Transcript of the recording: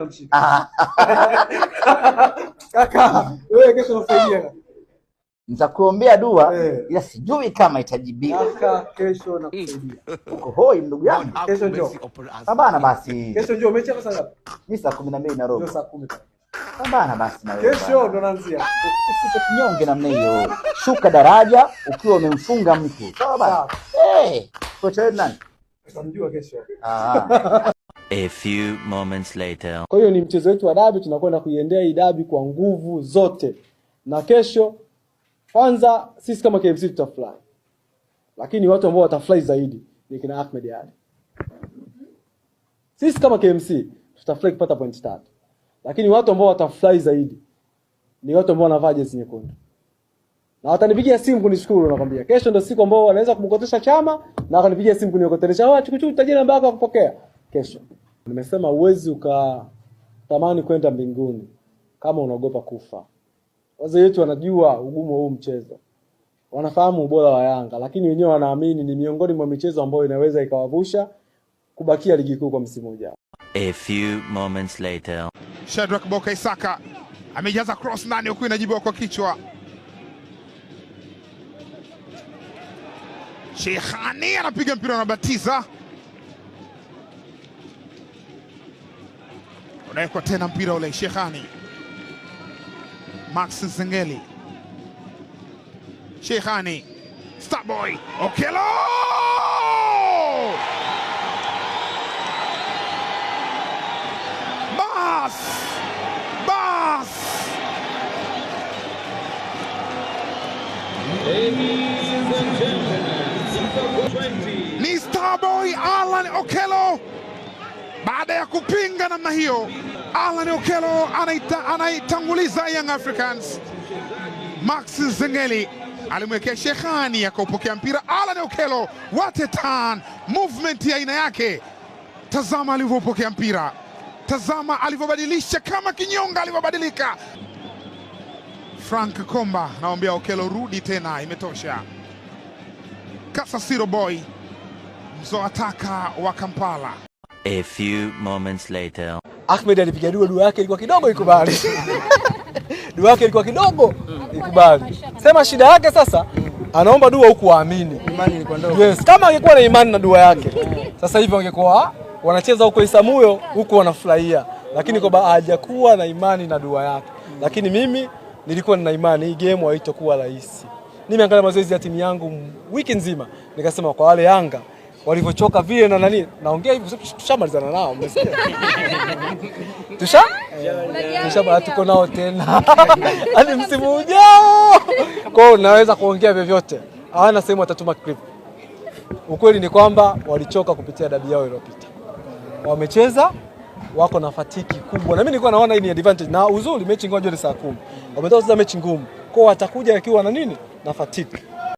Namshika. Kaka, wewe kesho nakusaidia. Nitakuombea dua Eh. ila sijui kama itajibiwa. Kaka, kesho nakusaidia. Uko hoi ndugu yangu. Kesho njoo. Pambana basi. Kesho njoo, mechi hapa saa ngapi? Ni saa 12 na Njoo robo. saa 10. Pambana basi na wewe. Kesho bwana. ndo naanzia. Usipe kinyonge namna hiyo. Shuka daraja ukiwa umemfunga mtu. Sawa bana. Sawa. Eh, kocha wetu nani? Tutamjua kesho. Ah. A few moments later. Kwa hiyo ni mchezo wetu wa dabi, tunakwenda kuiendea hii dabi kwa nguvu zote, na kesho kwanza sisi kama KMC tutafurahi, lakini watu ambao watafurahi zaidi ni kina Ahmed Ally. Sisi kama KMC tutafurahi kupata pointi 3, lakini watu ambao watafurahi zaidi ni watu ambao wanavaa jezi nyekundu, na watanipigia simu kunishukuru. Nakwambia kesho ndio siku ambao wanaweza kumkotesha Chama, na wakanipigia simu kuniokotelesha, oh, chukuchuku, tajiri namba yako ya kupokea kesho. Nimesema huwezi ukatamani kwenda mbinguni kama unaogopa kufa. Wazee wetu wanajua ugumu wa huu mchezo, wanafahamu ubora wa Yanga, lakini wenyewe wanaamini ni miongoni mwa michezo ambayo inaweza ikawavusha kubakia ligi kuu kwa msimu ujao. A few moments later. Shadrack Boka Isaka amejaza cross ndani huku inajibiwa kwa kichwa. Shekhani anapiga mpira unabatiza, unawekwa tena mpira ule. Shekhani, Max Zengeli, Shekhani, Starboy Okello Bas! Bas! Ni Starboy Alan Okello. Baada ya kupinga namna hiyo, Alan Okello anaitanguliza Young Africans. Max Zengeli alimwekea Shekhani akaupokea mpira. Alan Okello, what a turn, movement ya aina yake. Tazama alivyopokea mpira, tazama alivyobadilisha kama kinyonga alivyobadilika. Frank Komba naambia Okello rudi tena, imetosha. Kasasiro Boy, mzoataka wa Kampala. A few moments later. Ahmed alipiga dua, dua yake ilikuwa kidogo ikubali. Dua yake ilikuwa kidogo ikubali. Sema shida yake sasa, anaomba dua huku waamini. Imani ilikuwa ndogo. Yes, kama angekuwa na imani na dua yake, sasa hivi wangekuwa wanacheza huko Isamuyo huku wanafurahia, lakini kwa hajakuwa na imani na dua yake. Lakini mimi nilikuwa nina imani hii game haitakuwa rahisi. Nimeangalia mazoezi ya timu yangu wiki nzima, nikasema kwa wale Yanga walivyochoka vile na nani, naongea hivi tushamalizana nao, mmesikia? Tusha tuko nao tena hadi msimu ujao. Kwa hiyo naweza kuongea vyovyote, hawana sehemu watatuma clip. Ukweli ni kwamba walichoka kupitia dabi yao iliyopita, wamecheza wako na fatiki kubwa, na mimi nilikuwa naona hii ni advantage, na uzuri mechi ngoja ni saa 10 wametoka kucheza mechi ngumu, kwa watakuja wakiwa na nini na fatiki.